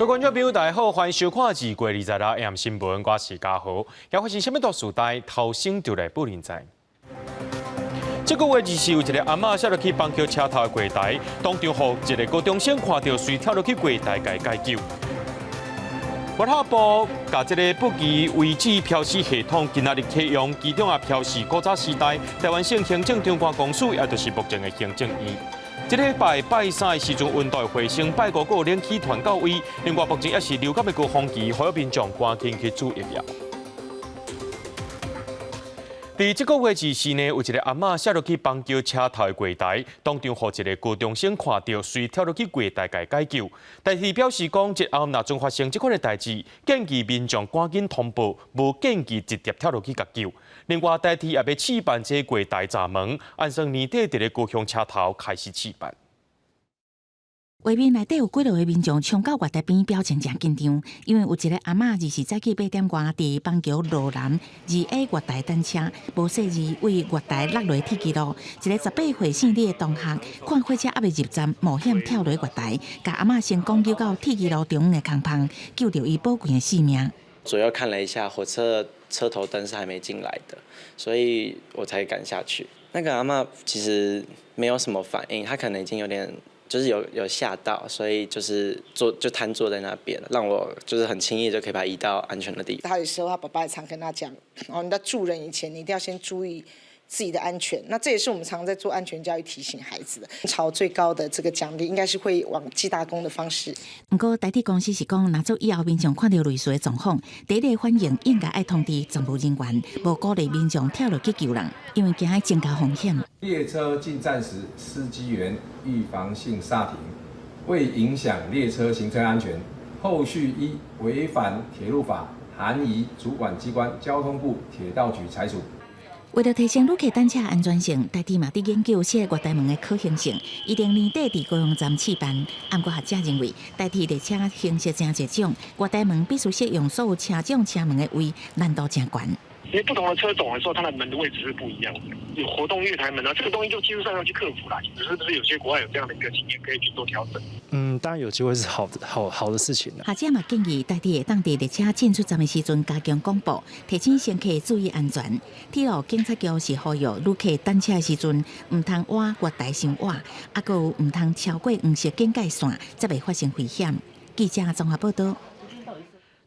各位觀眾朋友，大家好，歡迎收看2月26 AM 新聞，我是嘉豪。猶發生啥物大事代，頭先就來報恁知。這個月24有一個阿嬤摔落去板橋車頭的月台，當場予一個高中生看著，隨跳落去月台共解救。文化部共這个不具位置標示系統今仔日啟用，其中也標示古早時代台灣省行政長官公署，也就是目前的行政院。這禮拜拜三的時陣，溫度會回升，拜五閣有冷氣團到位。另外，目前也是流感的高峰期，呼籲民眾趕緊去注疫苗。佇這個月24呢，有一個阿嬤摔落去板橋車頭的月台，當場予一個高中生看著，隨跳落去月台共解救。但是表示講，日後若陣發生這款的代誌，建議民眾趕緊通報，無建議直接跳落去共救。另外，台鐵也欲試辦這個月台閘門，按算年底佇咧高雄車頭開始試辦。畫面內底有幾落个民眾衝到月台邊，表情誠緊張，因為有一個阿嬤24早起8點外，佇板橋羅南2A 月台等車，無細膩對月台落落鐵支路，一個18歲姓李的同學看火車猶未入站，冒險跳落月台，共阿嬤成功救到鐵支路中央的空縫，救著伊寶貴的性命。左右看了一下，火車車頭燈是還沒進來的，所以我才敢下去。那個阿嬤其實沒有什麼反應，她可能已經有點，就是有嚇到，所以就是就癱坐在那邊，讓我就是很輕易就可以把他移到安全的地方。他有時候他爸爸也常跟他講，哦，你在助人以前，你一定要先注意自己的安全。那這也是我們常常在做安全教育，提醒孩子的。朝最高的這個獎勵，應該是會往記大功的方式。毋過台鐵公司是講，若做以後民眾看到類似的狀況，第一個反應應該愛通知站務人員，無鼓勵民眾跳落去救人，因為驚增加風險。列車進站時，司機員預防性剎停，未影響列車行車安全。後續依違反鐵路法，函移主管機關交通部鐵道局裁處。為著提升旅客等車安全性，台鐵嘛佇研究設月台門的可行性，預定年底佇高雄站試辦。毋過學者認為，台鐵列車形式誠濟種，月台門必須適用所有車種車門的位，難度誠懸。因為不同的車種來說，它的門的位置是不一樣的。有活動月台門啊，這個東西就技術上要去克服啦。只是不是有些國外有這樣的一個經驗，可以去做調整。嗯，當然有機會是好的，好好的事情。學者嘛建議，台鐵會當佇列車進出站的時陣加強廣播，提醒乘客注意安全。鐵路警察局是呼籲旅客等車的時陣，毋通倚月台傷倚，啊，閣有毋通超過黃色警戒線，才袂發生危險。記者綜合報道。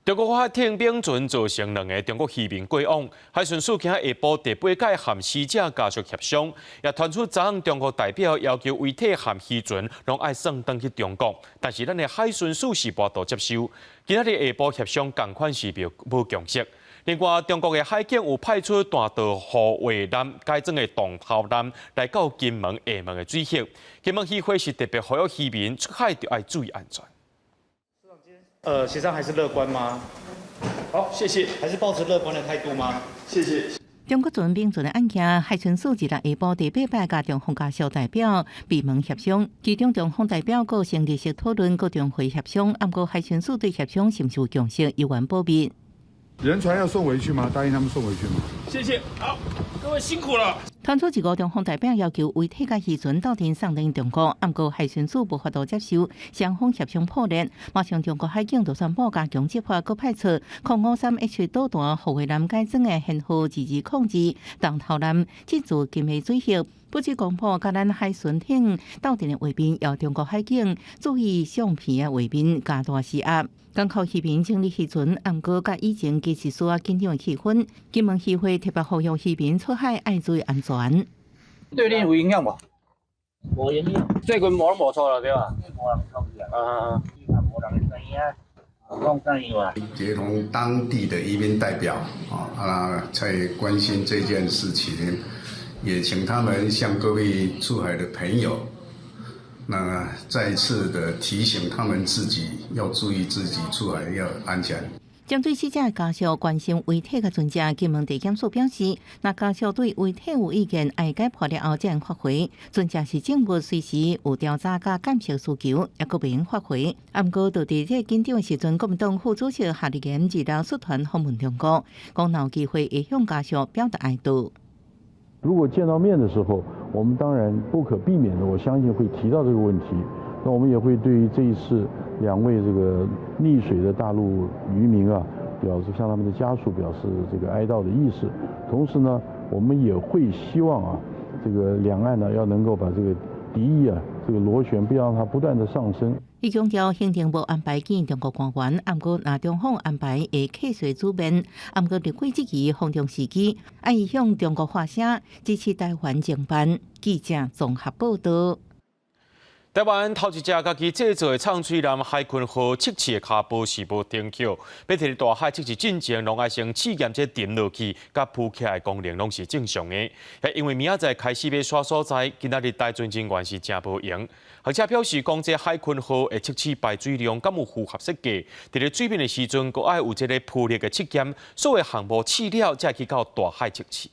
中國海艇冰船造成兩个中國漁民過往，海巡署今下晡第八擺和死者家屬協商，也傳出昨昏中國代表要求遺體和漁船攏愛送轉去中國，但是咱的海巡署是無法度接受。今仔日下晡協商仝款是無共識。另外，中國的海警有派出彈道護衛艦改裝的洞頭艦來到金門、廈門的水域。金門漁會是特別呼籲漁民出海著愛注意安全。協商還是樂觀嗎？好，謝謝。還是抱持樂觀的態度嗎？謝謝。中國船冰船的案件，海巡署二六下晡第八擺共中方家屬代表閉門協商，其中中方代表閣先入室討論，閣重回協商，毋過海巡署對協商是毋是有共識，猶原保密。人船要送回去嗎？答應他們送回去嗎？謝謝。好，各位辛苦了。傳出一個中方代表要求遺體佮漁船鬥陣送轉中國，毋過海巡署無法度接受，雙方協商破裂。馬上中國海警就宣布加強執法，閣派出053H 導彈護衛艦改裝的舷號2202洞頭艦進駐金廈水域。不止公布，共咱海巡艇鬥陣的畫面，要中國海警注意相片的畫面加大施壓。港口漁民整理漁船，毋過佮以前其實需要緊張的氣氛。金門漁會特別呼籲漁民出海愛注意安全。對你有影響無？無影響。最近無攏無錯了，對吧？無人創啊。啊，無人會知影，講怎樣啊？協同當地的漁民代表啊，在關心這件事情，也請他們向各位出海的朋友，那再次的提醒他們自己要注意自己出海要安全。針對死者家屬關心遺體的船隻，金門地檢署表示，若家屬對遺體有意見，愛解剖了後才能發回。船隻是證物，隨時有調查佮鑑識需求，猶閣袂用發回。毋過，就佇這個緊張的時陣，國民黨副主席夏立言二六率團訪問中國，講若有機會會向家屬表達哀悼。如果見到面的時候，我們當然不可避免的，我相信會提到這個問題。那我們也會對於這一次兩位這個溺水的大陸漁民啊，表示向他們的家屬表示這個哀悼的意思。同時呢，我們也會希望啊，這個兩岸呢要能夠把這個敵意啊，這個螺旋不要讓它不斷的上升。伊強調，行程無安排見中國官員，毋過若中方安排會客隨主便。毋過立委質疑放縱時機，愛向中國發聲，支持台灣偵辦。記者綜合報道。台灣頭一隻家己製造的藏喙艦海鯤號測試的跤步是無停歇，欲佇大海測試進前，攏愛先試驗這沉落去，佮浮起來的功能攏是正常的。因為明仔載開始欲徙所在，今仔日台巡人員是誠無閒。學者表示，講這海鯤號的測試排水量敢有符合設計？佇咧水面的時陣，閣愛有這个浮力的測驗，所有項目試了，才會去到大海測試。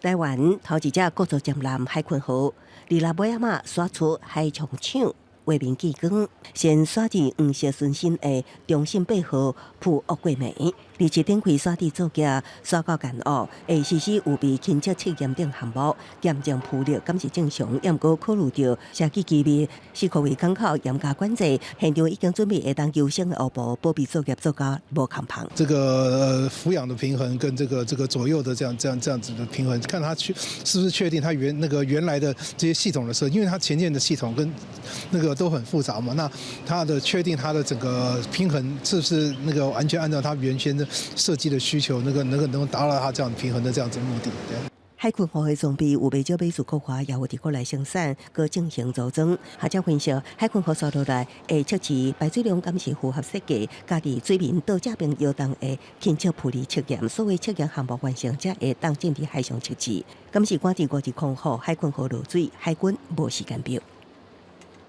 台灣頭一隻國造潛艦海鯤號，26尾仔馬徙出海墻廠，畫面見光，先徙至黃色船身的中信8號浮甕過暝，27展開徙置作業，徙到干澳，會實施預備輕測試驗等項目，驗證浮力敢是正常，毋過考慮著設計機密，是可為港口嚴加管制，現場已經準備會當救生的烏布，保密作業做甲無空縫。這個俯仰的平衡跟這個左右的這樣子的平衡，看他去是不是確定他原那個原來的這些系統的設計，因為它潛艦的系統跟那個都很複雜嘛，那它的確定它的整個平衡是不是那個完全按照它原先的設計的需求，那個能夠達到它這樣平衡的這樣子目的。對。海鯤號的裝備有袂少買自國外，也有佇國內生產，閣進行組裝。學者分析，海鯤號徙落來會測試排水量敢是符合設計，加佇水面倒正邊搖動的輕測浮力測驗，所有測驗項目完成，才會當進入海上測試。敢是趕佇5207號海鯤號落水，海軍無時間表。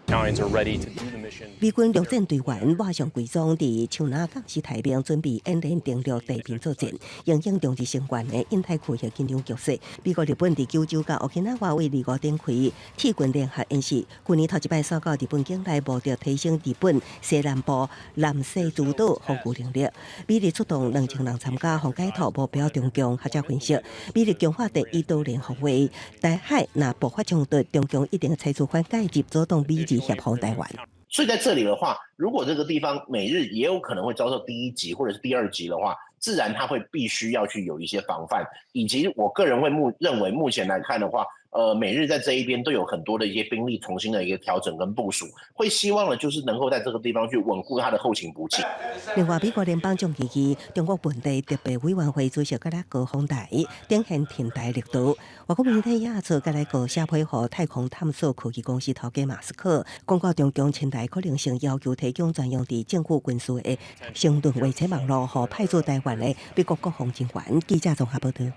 美軍陸戰隊員抹上偽裝，佇樹林降時台邊準備演練登陸地面作戰，因應中日成員的印太區域緊張局勢。美國、日本佇九州佮沖繩位25展開鐵軍聯合演習。去年頭一擺徙到日本境內，目的提升日本西南部南勢諸島防禦能力。美日出動2000人參加，予解套目標中共。學者分析，美日強化第一島鏈防衛，台海若爆發衝突，中共一定採取反介入，阻擋美日協防台灣。所以在這裡的話，如果這個地方美日也有可能會遭受第一級或者是第二級的話，自然他會必須要去有一些防範，以及我個人會認為目前來看的話，美日在這一邊都有很多的一些兵力重新的一個調整跟部署，會希望呢，就是能夠在這個地方去穩固它的後勤補給。另外，美國聯邦眾議院中國問題特別委員會主席葛來儀訪台，展現挺台力度。外國媒體也做葛來儀寫批予太空探索科技公司頭家馬斯克，公告中共侵台可能性，要求提供專用佇政府軍事的星盾衛星網路，予派駐台灣的美國國防人員。記者綜合報道。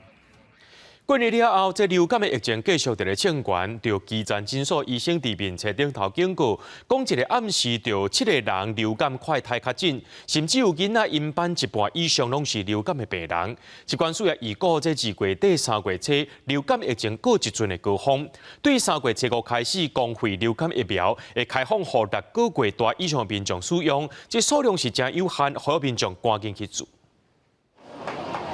過年了後，這流感的疫情繼續佇咧衝懸，著基層診所醫生佇面冊頂頭警告，講一個暗時著七個人流感快篩確診，甚至有囡仔𪜶班一半以上攏是流感的病人。疾管署也預估，這2月底3月初流感疫情閣一陣的高峰。對3月初五開始，公費流感疫苗會開放予6個月大以上民眾使用，這數量是誠有限，呼籲民眾趕緊去注。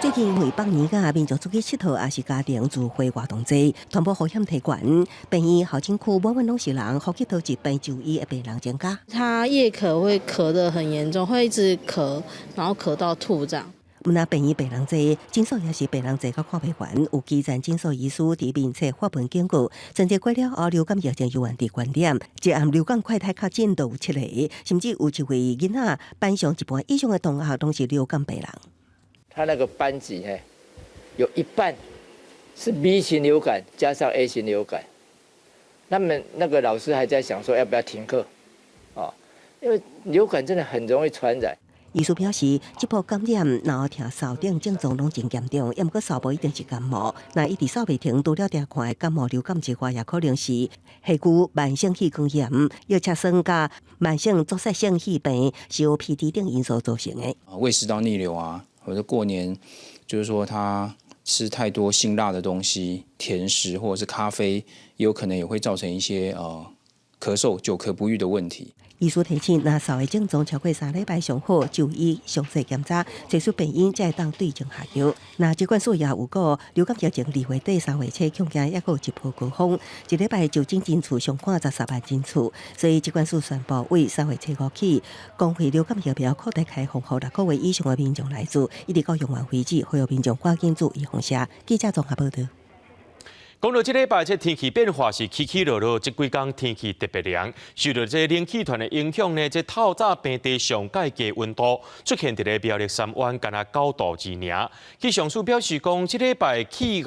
最近因為放年假，民眾出去𨑨迌，抑是家庭聚會活動濟，傳播風險提懸。病院候診區滿滿攏是人，呼吸道疾病就醫的病人增加。他夜咳會咳得很嚴重，會一直咳，然後咳到吐這樣。毋但病院病人濟，診所也是病人濟到看袂完。有基層診所醫師佇面冊發文警告，春節過了後，流感疫情猶原佇懸點。一暗流感快篩確診都有七個，甚至有一位囡仔班上一半以上的同學攏是流感病人。他那個班級嘿，有一半是 B 型流感加上 A 型流感，那麼那個老師還在想說要不要停課，哦，因為流感真的很容易傳染。醫師表示，這波感染若聽哨等症狀攏真嚴重，毋過哨無一定是感冒。若一直哨袂停，除了定看的感冒流感之外，也可能是下區慢性氣管炎、藥赤酸佮慢性阻塞性肺病、COPD 等因素造成的。胃食道逆流啊，或者過年，就是說他吃太多辛辣的東西、甜食或者是咖啡，也有可能也會造成一些咳嗽久咳不愈的問題。醫師提醒，若嗽的症狀超過3禮拜上好就醫詳細檢查，找出病因才會當對症下藥。若疾管署也有講，流感疫情2月底3月初，恐驚猶閣有一波高峰，一禮拜就診人次上看13萬人次，所以疾管署宣布為3月初5起，公費流感疫苗擴大開放，予6個月以上的民眾來注，一直到用完為止，呼籲民眾趕緊注預防射。記者綜合報道。講到這禮拜，這天氣變化是起起落落，這幾工天氣特別涼。受到這冷氣團的影響呢，這透早平地上蓋低溫度出現佇咧苗栗三灣，干焦9度2爾。氣象署表示講，這禮拜氣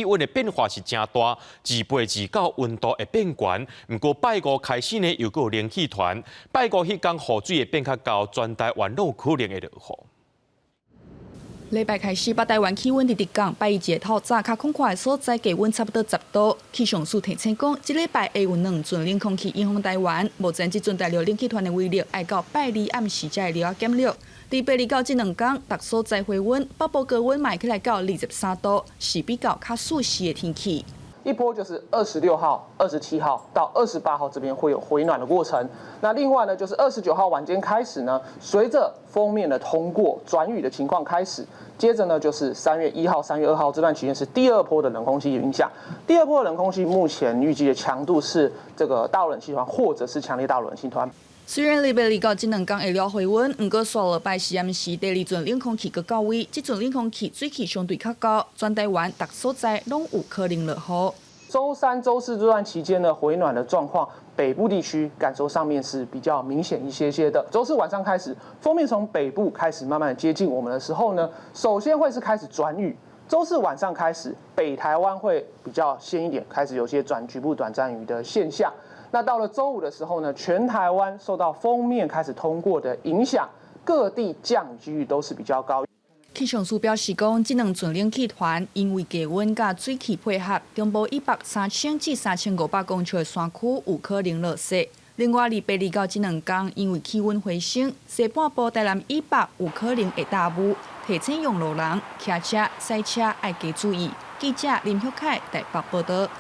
溫的變化是誠大，28、29溫度會變懸。毋過拜五開始呢，又閣有冷氣團，拜五彼工雨水會變較厚，全台灣攏有可能會落雨。禮拜開始，北台灣氣溫直直降，拜一節透早較廣闊的所在，低溫差不多10度。氣象署提醒講，這禮拜會有兩陣冷空氣影響台灣，目前這陣大陸冷氣團的威力，愛到拜二暗時才會略減弱。佇拜二到這兩工，逐所在回溫，北部高溫嘛會起來到23度，是比較較舒適的天氣。一波就是26號、27號到28號這邊會有回暖的過程。那另外呢，就是29號晚間開始呢，隨着鋒面的通過，轉雨的情況開始。接着呢，就是3月1號、3月2號這段期間是第二波的冷空氣影響。第二波的冷空氣目前預計的強度是這個大陸冷氣團或者是強烈大陸冷氣團。雖然禮拜二到這兩工會略回溫，毋過煞落拜四暗時第二陣冷空氣閣到位，這陣冷空氣水汽相對較高，全台灣逐所在攏有可能落雨。週三、週四這段期間呢，回暖的狀況，北部地區感受上面是比較明顯一些些的。週四晚上開始，鋒面從北部開始慢慢接近我們的時候呢，首先會是開始轉雨。週四晚上開始，北台灣會比較先一點，開始有些轉局部短暫雨的現象。那到了週五的時候呢，全台灣受到鋒面開始通過的影響，各地降雨幾率都是比較高。氣象署表示講，這兩陣冷氣團因為低溫佮水汽配合，中部以北3000至3500公尺的山區有可能落雪。另外，禮拜二到這兩工，因為氣溫回升，西半部台南以北有可能會大霧，提醒用路人騎車、賽車愛加注意。記者林旭凱台北報道。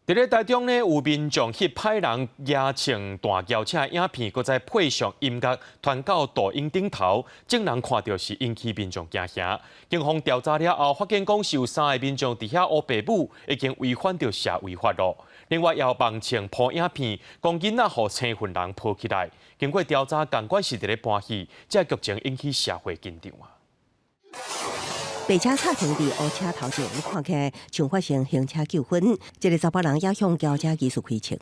佇咧台中呢，有民眾翕歹人舉槍彈轎車影片，閣再配上音樂傳到抖音頂頭，眾人看著是引起民眾驚嚇。警方調查了後，發現講是有三个民眾佇遐烏白舞，已經違反著社維法囉。另外，也有網穿 PO 影片，講囡仔予青雲人抱起來。經過調查，仝款是佇咧搬戲，這個劇情引起社會緊張啊。白車插停佇烏車頭前，看起來像發生行車糾紛。一个查埔人也向轎車技術開槍。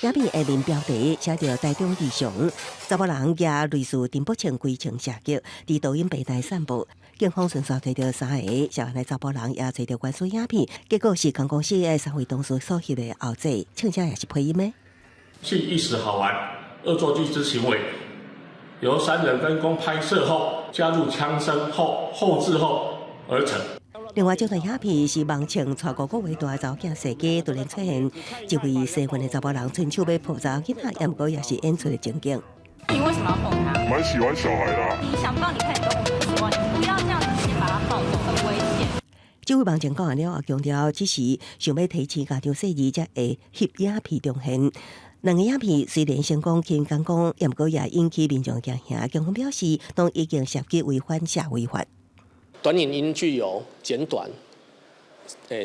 影片下面標題寫著台中異常，查埔人舉類似陳步槍開槍射擊，佇抖音平台散布。警方迅速揣著三个涉案的查埔人，也揣著原始影片，結果是仝公司的三位同事所翕的後製，唱聲也是配音的。係一時好玩，惡作劇之行為。由三人分工拍攝後，加入槍聲後後製後而成。另外，這段影片是網傳帶5個月大的查某囝踅街，突然出現一位洗身的查埔人，伸手欲抱查某囡仔，也毋過也是演出的情景。你為什麼要碰他？蠻喜歡小孩的啊。你想抱，你可以跟我們說，你不要這樣直接把他抱走，很危險。這位網傳講完了後，強調只是想欲提醒家長細膩，才會翕影片重現。兩个影片雖然成功輕講講，也毋過也引起民眾驚嚇。警方表示，都已經涉及違反社維法。短影音具有簡短、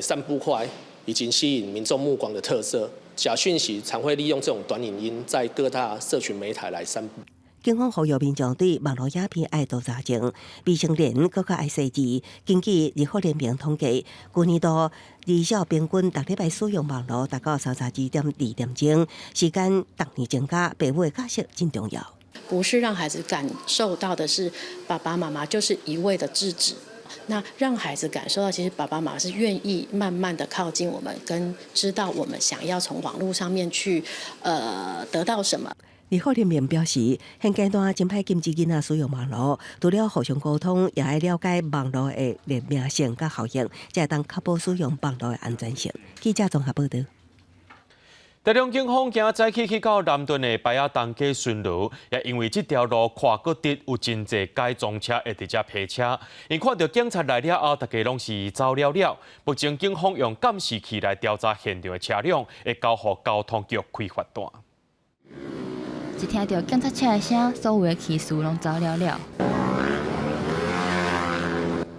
散布快以及吸引民眾目光的特色，假訊息常會利用這種短影音在各大社群媒體來散布。警方呼籲民眾對網路影片愛多查證，未成年閣較愛細緻。根據兒福聯盟統計，舊年度兒少平均逐禮拜使用網路達到32.2點鐘，時間逐年增加，父母的角色真重要。不是讓孩子感受到的是爸爸媽媽就是一味的制止，那讓孩子感受到其實爸爸媽媽是願意慢慢的靠近我們，跟知道我們想要從網路上面去，得到什麼。兒福聯盟表示，現階段真歹禁止囡仔使用網路，除了互相溝通，也愛了解網路的匿名性佮效應，才會當確保使用網路的安全性。記者綜合報道。台中警方今早起去到南屯的排仔東街巡邏，也因為這條路寬閣直，有真濟改裝車會佇遮泊車。𪜶看著警察來了後，大家攏是走了了。目前警方用監視器來調查現場的車輛，會交予交通局開罰單。一聽著警察車的聲，所有的騎士攏走了了。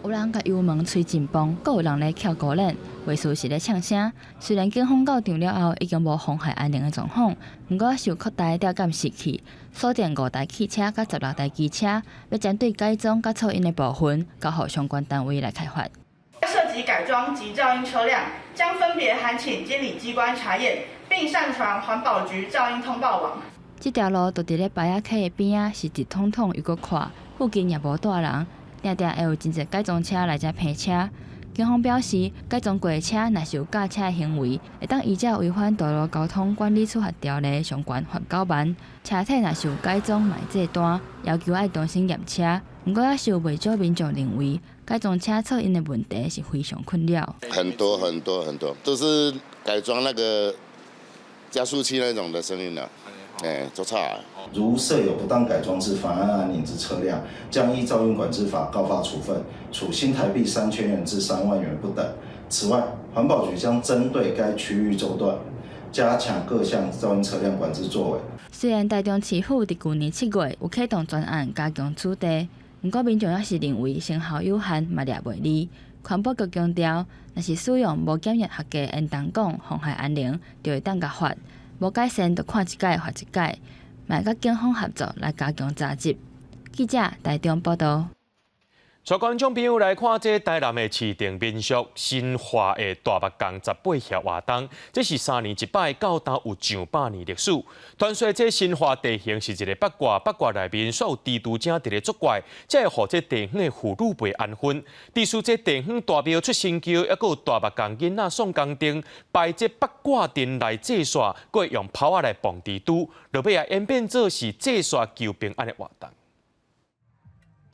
有人共油門催真磅，閣有人咧翹孤輪，袂輸是咧嗆聲。雖然警方到場了後已經無妨害安寧的狀況，毋過猶擴大調監視器，鎖定五台汽車佮16台機車，欲針對改裝佮噪音的部分，交予相關單位來開罰。涉及改裝及噪音車輛，將分別函請監理機關查驗，並上傳環保局噪音通報網。這條路就佇咧排仔溪的邊仔，是直通通又閣闊，附近也無蹛人。定定會有真濟改裝車來遮泊車。警方表示，改裝過的車若是有駕車的行為，會當依照違反道路交通管理處罰條例相關罰9萬。車體若是有改裝，嘛會做單，要求愛重新驗車。毋過，猶是有袂少民眾認為，改裝車噪音的問題是非常困擾。很多很多很多，都是改裝那個加速器那種的聲音啦，哎，足吵。如設有不當改裝之妨礙安寧之車輛，將依噪音管制法告發處分，處新台幣3000元至3萬元不等。此外，環保局將針對該區域軸段，加強各項噪音車輛管制作為。雖然台中市府佇舊年7月有啟動專案加強取締，毋過民眾猶是認為成效有限，嘛掠袂離。環保局強調，若是使用無檢驗合格煙彈管妨害安寧，就會當共罰；無改善，就看一擺罰一擺。嘛會佮警方合作來加強查緝。記者台中報導。帶觀眾朋友來看這台南的市定民俗新化的大目共十八枵活動，這是3年一擺，到今有上百年歷史。傳說這新化地形是一个八卦，八卦內面所有蜘蛛精佇咧作怪，才會予這地方的婦女袂安分。致使這地方大廟出神轎，猶閣有大目共囡仔送工程，擺這八卦陣來祭煞，閣會用炮仔來磅蜘蛛，落尾啊演變做是祭煞求平安的活動。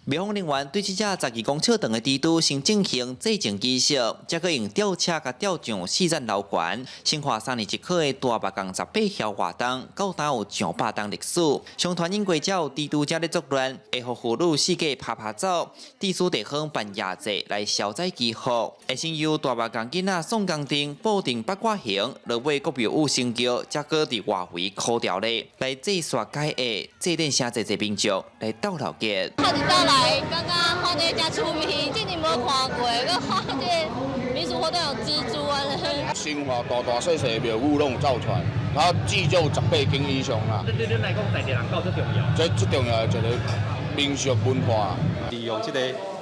廟方人員對這隻12公尺長的蜘蛛先進行祭奠儀式，才閣用吊車共吊上四層樓懸。新化3年一考的大目共十八枵活動，到今有上百冬歷史。相傳因過遮有蜘蛛精咧作亂，會予婦女四界趴趴走，致使地方辦夜祭來消災祈福。會先由大目共囡仔宋江陣布陣八卦形，落尾閣廟宇神轎，才閣佇外圍箍條咧來祭煞解厄，祭奠誠濟濟民眾來鬥鬧熱。來，感覺看這誠趣味，之前無看過，閣看這個民俗活動有蜘蛛啊。新化大大細細的廟宇攏有走出來，然後至少18間以上啦。對對恁來講，在地人夠最重要。這最重要的一個民俗文化。利用這個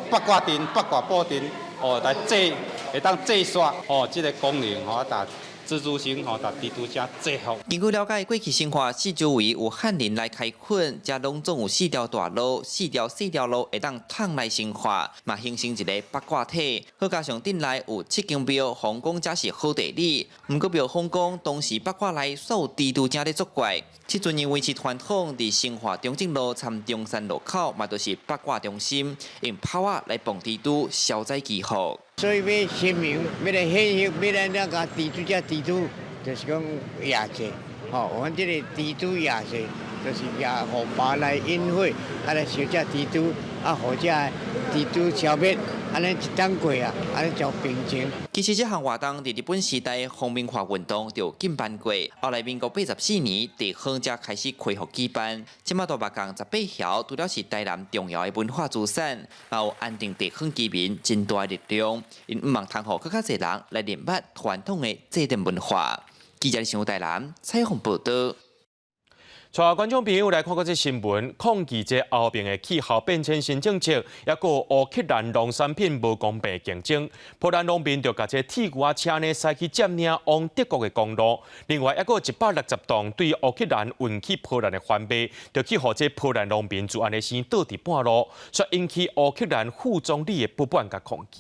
八卦陣、八卦布陣，哦，來祭，會當祭煞，哦，這個功能，吼，啊，蜘蛛精吼，予蜘蛛精制服。根據了解，過去新化四周圍有漢人來開墾，遮攏總有四條大路、四條細條路會當通來新化，嘛形成一个八卦體。閣加上鎮內有七間廟，方講遮是好地理。毋過廟方講，當時八卦內煞有蜘蛛精咧作怪。這陣因維持傳統，佇新化中正路參中山路口，嘛就是八卦中心，用炮仔來磅蜘蛛，消災祈福。所以欲神明，欲來顯現，欲來咱共蜘蛛這蜘蛛，就是講夜祭，吼，阮這個蜘蛛夜祭，就是夜予爸來引火，啊來燒這蜘蛛，啊予這蜘蛛消滅，按呢一冬過啊，按呢就平靜。其實這項活動佇日本時代皇民化運動就有舉辦過，後來民國84年地方才開始恢復舉辦。這馬大目共十八枵，除了是台南重要的文化資產，嘛有安定地方居民真大的力量。𪜶向望通予閣較濟人來認捌傳統的祭典文化。記者新聞台南採訪報導。帶觀眾朋友來看過這新聞，抗議這歐盟的氣候變遷新政策，猶閣有烏克蘭農產品無公平競爭，波蘭農民就共這鐵牛仔車呢駛去佔領往德國的公路。另外，猶閣有160棟對烏克蘭運去波蘭的番麥，就去予這波蘭農民就按呢先倒佇半路，煞引起烏克蘭副總理的不滿佮抗議。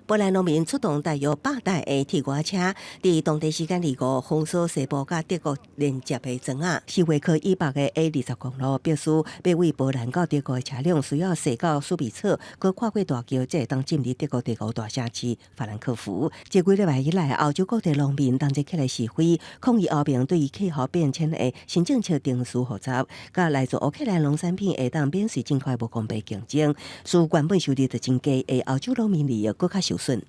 波蘭農民出動大約100台的鐵瓦車，佇當地時間二五封鎖西部佮德國連接的樁仔，是位區以北的 A 20公路，表示欲對波蘭到德國的車輛需要駛到舒比徹，閣跨過大橋，才會當進入德國第五大城市法蘭克福。這幾禮拜以來，歐洲各地農民同齊起來示威，抗議歐盟對於氣候變遷的新政策定數複雜，佮來自烏克蘭農產品會當免稅進口的無公平競爭，使原本收入就真低的歐洲農民利益閣較受損。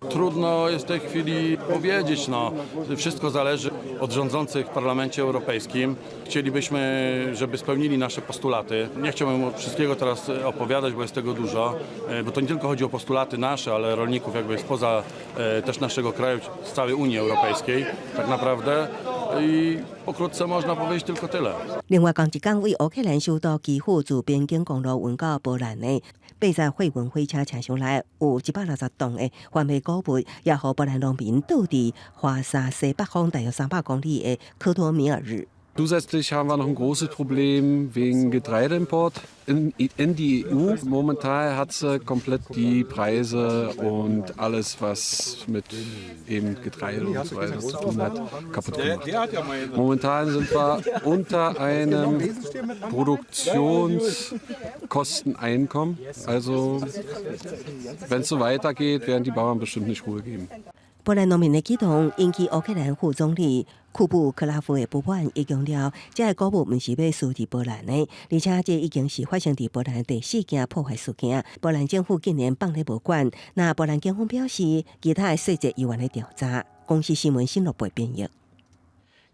Trudno jest w tej chwili powiedzieć. No, wszystko zależy od rządzących w Parlamencie Europejskim. Chcielibyśmy, żeby spełnili nasze postulaty. Nie chciałbym wszystkiego teraz opowiadać, bo jest tego dużo, bo to nie tylko chodzi o postulaty nasze, ale rolników jakby spoza też naszego kraju, z całej Unii Europejskiej tak naprawdę. I pokrótce można powiedzieć tylko tyle. 另外，仝一工對烏克蘭首都基輔自邊境公路運到波蘭的80貨運火車車廂內，有160噸的販賣穀物，也予波蘭農民倒佇華沙西北方大約300公里的科托米爾日。 Zusätzlich haben wir noch ein großes Problem wegen Getreideimport in die EU. Momentan hat sie komplett die Preise und alles, was mit eben Getreide und so weiter zu tun hat, kaputt gemacht. Momentan sind wir unter einem Produktionskosteneinkommen. Also, wenn es so weitergeht, werden die Bauern bestimmt nicht Ruhe geben. 波蘭農民的舉動引起烏克蘭副總理庫布克拉夫的不滿，伊強調，這个穀物毋是欲輸佇波蘭的，而且這已經是發生佇波蘭第四件破壞事件。波蘭政府竟然放咧無管，那波蘭警方表示，其他的細節猶原咧調查。公視新聞新樂貝編譯。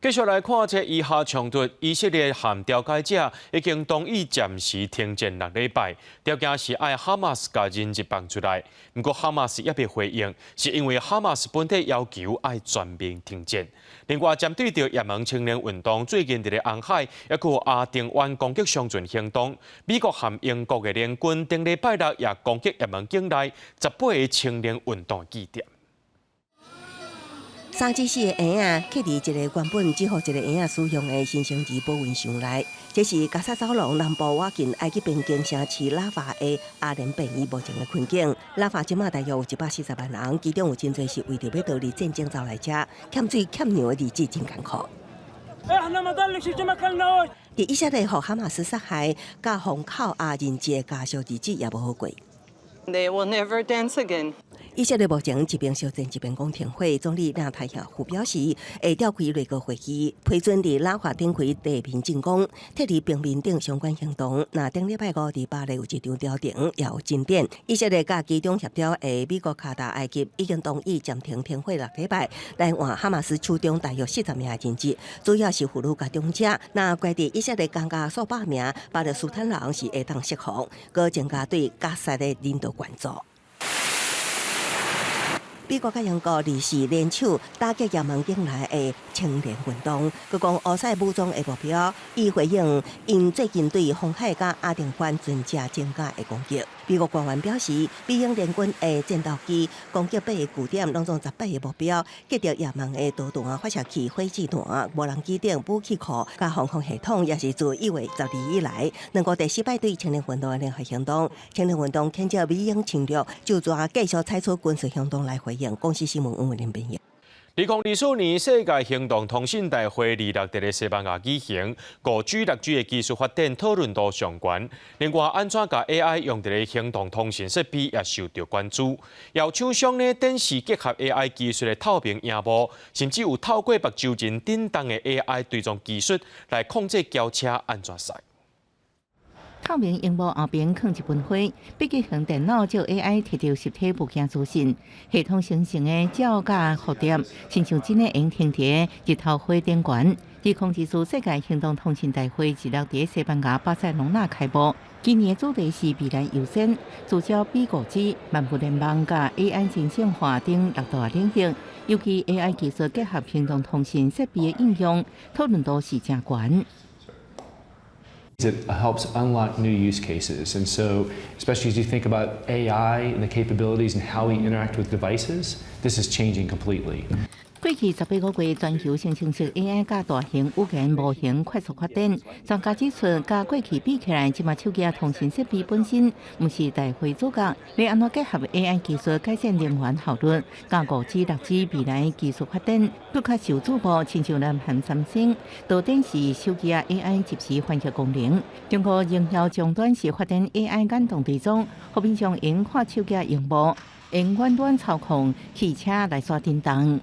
繼續來看這以哈衝突，以色列和調解者已經同意暫時停戰6禮拜，條件是愛哈馬斯共人質放出來。毋過哈馬斯猶未回應，是因為哈馬斯本底要求愛全面停戰。另外，針對著也門青年運動最近佇咧紅海，抑閣有亞丁灣攻擊商船行動，美國和英國的聯軍頂禮拜六也攻擊也門境內18個青年運動據點。3至4個嬰仔，徛佇一個原本只予一個嬰仔使用的新生兒保溫箱內。這是加薩走廊南部倚近埃及邊境城市拉法的阿聯病院目前的困境。拉法這馬大約有140萬人，其中有真濟是為著欲逃離戰爭走來遮，欠水欠糧的日子真艱苦。佇以色列予哈馬斯殺害，佮予扣押人質的家屬日子也無好過。 They will never dance again. 以色列目前一邊相戰一邊講停火，總理納坦雅胡表示會召開內閣會議，批准佇拉法展開地面進攻，撤離平民等相關行動。那頂禮拜五佇巴黎有一場調停，也有進展。以色列佮其中協調的美國、卡達、埃及已經同意暫停停火6禮拜，來換哈馬斯手中大約40名人質，主要是婦女佮長者。那關佇以色列監押數百名巴勒斯坦人是會當釋放，閣增加對加薩的人道援助。美國佮英國24聯手打擊也門境內的青年運動，閣講烏塞武裝的目標，以回應𪜶最近對紅海佮亞丁灣船隻增加的攻擊。美國官員表示，美英聯軍的戰鬥機攻擊八个據點，攏總18個目標，擊著也門的導彈發射器、火箭彈、無人機等武器庫、佮防空系統，也是自1月12以來，兩國第四擺對青年運動的聯合行動。青年運動譴責美英侵略，就煞繼續採取軍事行動來回應。公視新聞黃偉玲編譯。2024年世界行動通信大會26佇咧西班牙舉行，5G、6G 的技術發展討論度上懸。另外，按怎共 AI 用佇咧行動通信設備也受到關注。有廠商呢展示結合 AI 技術的透明螢幕，甚至有透過目睭仁震動的 AI 追蹤技術來控制轎車按怎駛。透明螢幕後邊囥一盆花，筆記型電腦藉 AI 提著實體物件資訊，系統生成的照佮蝴蝶，親像真的會停佇日頭花頂懸。2024世界行動通信大會26佇西班牙巴塞隆納開幕，今年的主題是未來優先，聚焦比5G、萬物聯網佮 AI 人性化等六大領域，尤其 AI 技術結合行動通信設備的應用，討論度是誠懸。 It helps unlock new use cases. And so, especially as you think about AI and the capabilities and how we interact with devices, this is changing completely. 過去18個月，全球生成式 AI 佮大型語言模型快速發展。專家指出，佮過去比起來，這馬手機仔通訊設備本身毋是大會主角。欲按怎結合 AI 技術改善能源效率，佮5G、6G 未來技術發展，閣較受矚目，親像南韓三星，就展示手機仔 AI 即時翻譯功能。中國榮耀終端是發展 AI 眼動追蹤，予民眾用看手機仔螢幕，用遠端操控汽車來煞叮當。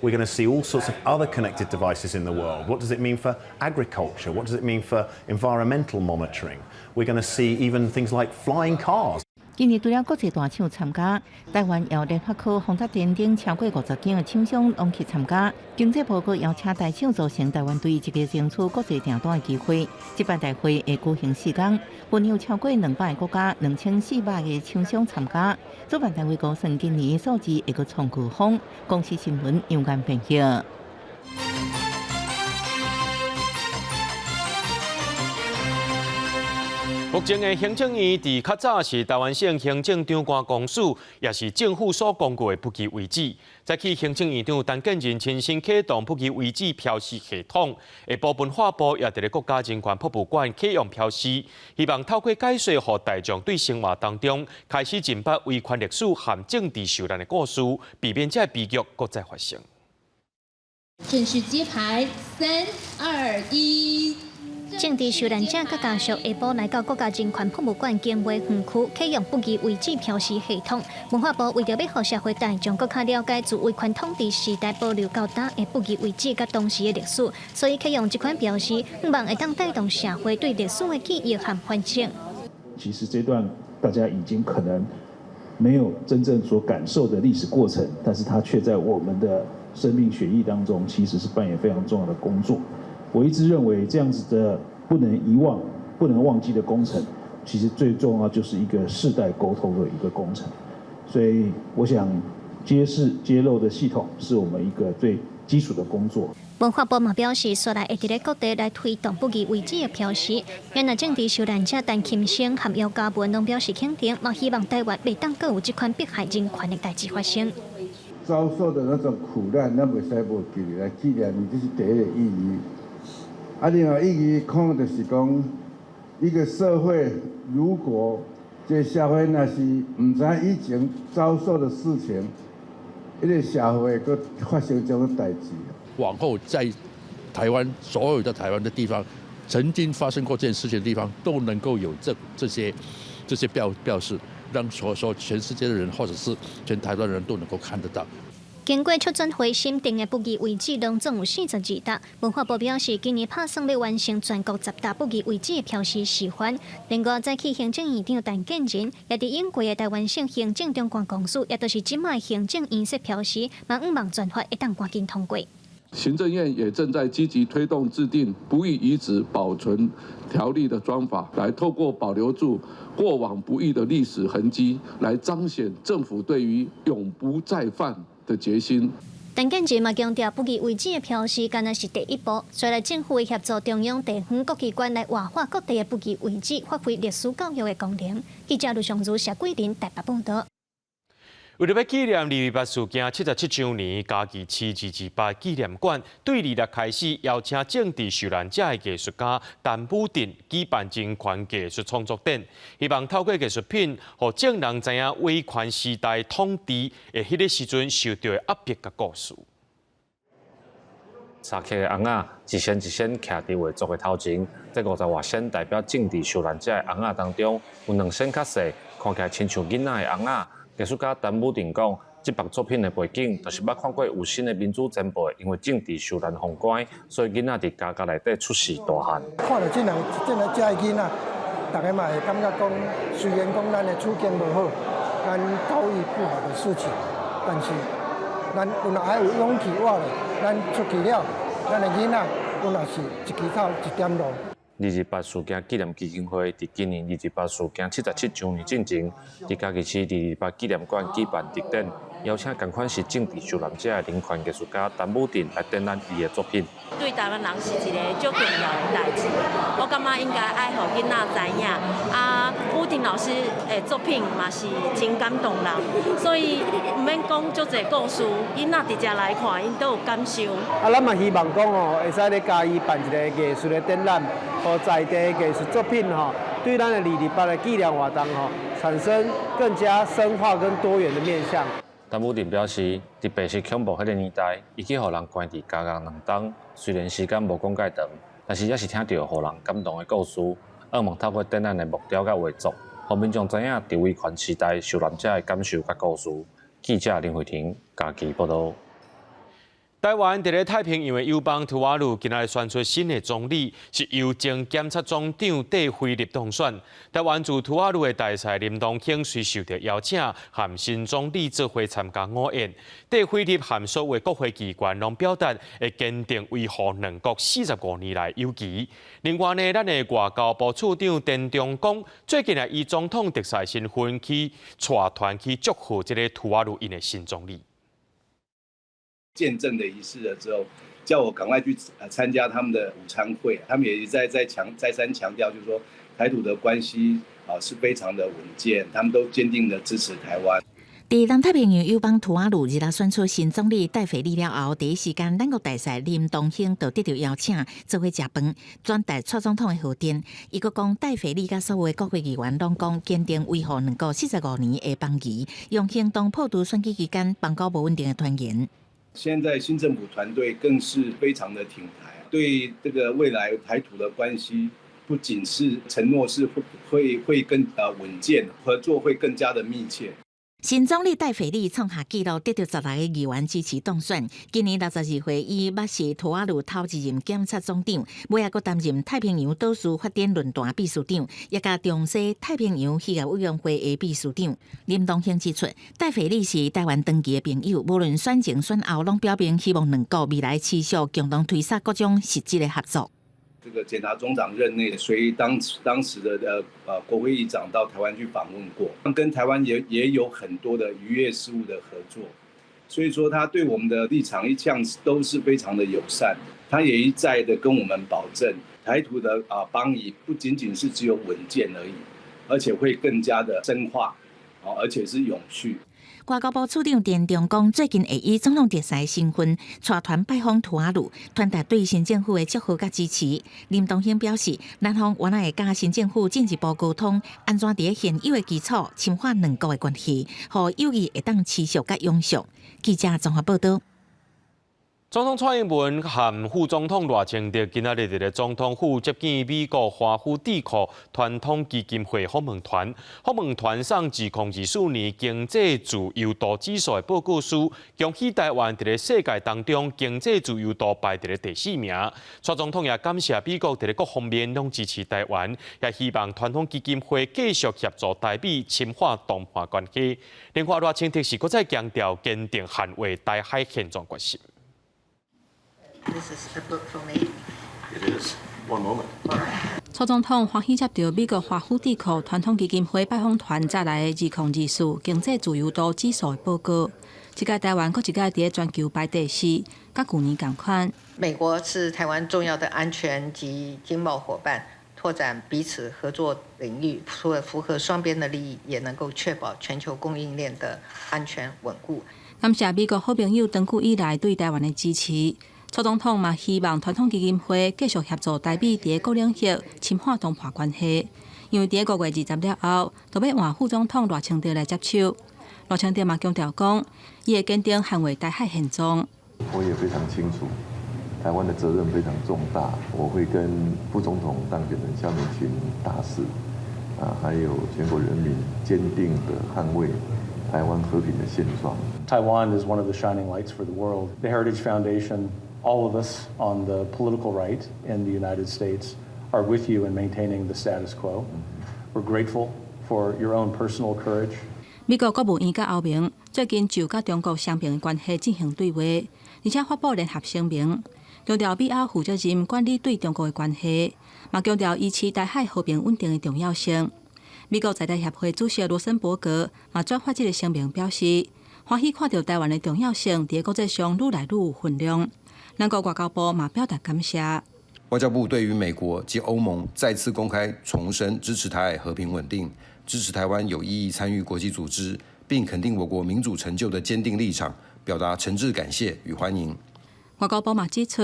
We're going to see all sorts of other connected devices in the world. What does it mean for agriculture? What does it mean for environmental monitoring? We're going to see even things like flying cars. 今年除了國際大廠參加，台灣由聯發科、宏達電等超過50間的廠商攏去參加。經濟部閣邀請台廠組成台灣隊，積極爭取國際訂單的機會。這擺大會會舉行4天，共有超過200個國家、2400個廠商參加。主辦單位估算今年數字會閣創高峰。公視新聞楊堅編譯。目前的行政院佇較早是臺灣省行政長官公署，也是政府所公告的不義遺址。早起行政院長陳建仁親身啟動不義遺址標示系統，下晡文化部也佇咧國家人權博物館啟用標示，希望透過解說，予大眾對生活當中開始認捌維權歷史和政治受難的故事，避免這悲劇閣再發生。正式揭牌，三二一。政治受難者佮家屬下晡來到國家人權博物館景尾園區，啟用不義遺址標示系統。文化部為著欲予社會大眾閣較了解自威權統治時代保留到今的不義遺址佮當時的歷史，所以啟用這款標示，希望會當帶動社會對歷史的記憶和反省。其實這段大家已經可能沒有真正所感受的歷史過程，但是它卻在我們的生命血液當中，其實是扮演非常重要的工作。我一直認為這樣子的不能遺忘、不能忘記的工程，其實最重要就是一個世代溝通的一個工程。所以我想揭示揭露的系統是我們一個最基礎的工作。文化部嘛表示，紲來會佇咧各地來推動不義遺址的標示。原來政治受難者陳琴生和姚嘉文攏表示肯定，嘛希望台灣袂當閣有這款迫害人權的代誌發生。遭受的那種苦難，咱袂使無記來紀念伊，這是第一個意義。啊，另外意義可能就是講，一個社會如果這社會若是毋知以前遭受的事情，彼個社會閣發生這種代誌。往後在台灣所有的台灣的地方，曾經發生過這件事情的地方，都能夠有這些標示，讓所說全世界的人，或者是全台灣人都能夠看得到。經過促轉會審定的不義遺址，攏總有42棟。文化部表示，今年拍算欲完成全國10棟不義遺址的標示示範。另外，早起行政院長陳建仁，也佇永過的臺灣省行政長官公署，也就是這馬行政院設標示，嘛向望轉發會當趕緊通過。行政院也正在積極推動制定不義遺址保存條例的專法，來透過保留住過往不義的歷史痕跡，來彰顯政府對於永不再犯的決心。陳建仁嘛強調，不義遺址的標示，敢若是第一步，隨來政府會協助中央、地方各機關來活化各地的不義遺址，發揮歷史教育的功能。記者盧尚如、謝桂林台北報導。為著欲紀念228事件77週年，嘉義市228紀念館對2日開始邀請政治受難者的藝術家陳武鎮舉辦人權藝術創作展，希望透過藝術品，予眾人知影威權時代統治的彼个時陣受著的壓迫佮故事。三克的尪仔，一仙一仙徛佇畫作的頭前，這50外仙代表政治受難者的尪仔當中，有2仙較細，看起來親像囡仔的尪仔。藝術家陳武鎮講，這幅作品的背景，就是捌看過有新的民主前輩，因為政治受難封關，所以囡仔佇監獄內底出世大漢。看著這兩這個遮的囡仔，大家嘛會感覺講，雖然講咱的處境無好，咱遭遇不好的事情，但是咱有若還有勇氣活咧，咱出去了，咱的囡仔有若是一支草一點露。228事件紀念基金會佇今年228事件77週年進前，佇嘉義市228紀念館舉辦特展，邀請仝款是政治受難者的人權藝術家陳武振來展覽伊的作品。對台灣人是一個足重要的代誌，我感覺應該愛予囡仔知影。啊，武振老師的作品嘛是真感動人，所以毋免講足濟故事，囡仔直接來看，𪜶都有感受。啊，咱嘛希望講吼，會使咧嘉義辦一個藝術的展覽，予在地的藝術作品吼，對咱的228的紀念活動吼，產生更加深化跟多元的面向。陳武振表示，佇白色恐怖彼个年代，伊去予人關佇監獄2冬，雖然時間無講蓋長，但是也是聽著予人感動的故事。向望透過展覽的木雕佮畫作，予民眾知影佇威權時代受難者的感受佮故事。記者林慧婷嘉義報導。台灣佇咧太平洋的友邦吐瓦魯，今仔日選出新的總理，是由前檢察總長戴斐立當選。台灣駐吐瓦魯的大使林東興隨受著邀請，和新總理做伙參加午宴。戴斐立和所有國會議員攏表達會堅定維護兩國45年來友誼。另外呢，咱的外交部次長田中公最近也以總統特使身份去帶團去祝賀這个吐瓦魯𪜶的新總理。見證的儀式了之後，叫我趕快去參加他們的午餐會。他們也再三強調，就是說台土的關係啊是非常的穩健，他們都堅定的支持台灣。佇南太平洋友邦吐瓦魯日仔選出新總理戴斐立了後，第一時間，咱國大使林東興就得著邀請，做伙食飯，轉達蔡總統的賀電。伊閣講，戴斐立佮所有的國會議員攏講，堅定維護兩國45年的邦誼，用行動破除選舉期間邦交無穩定的傳言。現在新政府團隊更是非常的挺台，對這個未來台土的關係，不僅是承諾是會更穩健，合作會更加的密切。新總理戴斐立創下紀錄，得著16個議員支持當選。今年62歲，伊捌是吐瓦魯頭一任檢察總長，尾仔閣擔任太平洋島嶼發展論壇秘書長，也佮中西太平洋漁業委員會的秘書長。林東興指出，戴斐立是台灣長期的朋友，無論選前選後，攏表明希望兩國未來持續共同推捒各種實質的合作。這個檢察總長任內，隨當時的國會議長到台灣去訪問過，跟台灣也有很多的漁業事務的合作，所以說他對我們的立場一向都是非常的友善，他也一再的跟我們保證，台土的啊邦誼不僅僅是只有穩健而已，而且會更加的深化，而且是永續。外交部次長田中公最近會以總統特使身份帶團拜訪吐瓦魯，傳達對新政府的祝賀佮支持。林東興表示，咱方原來會佮新政府進一步溝通，按怎佇現有的基礎深化兩國的關係，予友誼會當持續佮永續。記者綜合報導。總統蔡英文和副總統賴清德今仔日佇咧總統府接見美國華府智庫傳統基金會訪問團。訪問團送2024年經濟自由度指數的報告書，恭喜台灣佇咧世界當中經濟自由度排佇咧第四名。蔡總統也感謝美國佇咧各方面攏支持台灣，也希望傳統基金會繼續協助台美深化談判關係。另外，賴清德是閣再強調堅定捍衛台海現狀決心。 This is a book for me. It is. One moment. 蔡總統歡喜接著美國華府智庫傳統基金會拜訪團載來的2024經濟自由度指數的報告。這屆台灣閣一屆佇全球排第四，佮舊年仝款。美國是台灣重要的安全及經貿夥伴，拓展彼此合作領域，除了符合雙邊的利益，也能夠確保全球供應鏈的安全穩固。感謝美國好朋友長久以來對台灣的支持。蔡總統嘛希望傳統基金會繼續協助台美佇各領域深化談判關係，因為佇5月20了後，就欲換副總統賴清德來接手。賴清德嘛強調講，伊會堅定捍衛台海現狀。我也非常清楚，台灣的責任非常重大，我會跟副總統當選人蕭美琴大使啊，還有全國人民堅定的捍衛台灣和平的現狀。 Taiwan is one of the shining lights for the world. The Heritage Foundation, all of us on the political right in the United States are with you in maintaining the status quo. We're grateful for your own personal courage. 美國國務院佮歐盟最近就佮中國雙邊關係進行對話，而且發布聯合聲明，強調美歐負責任管理對中國的關係，嘛強調維持台海和平穩定的重要性。美國在台協會主席羅森伯格嘛轉發這个聲明表示，歡喜看著台灣的重要性佇國際上愈來愈有分量。咱國外交部嘛表達感謝。外交部對於美國及歐盟再次公開重申支持台海和平穩定，支持台灣有意義參與國際組織，並肯定我國民主成就的堅定立場，表達誠摯感謝與歡迎。外交部嘛指出，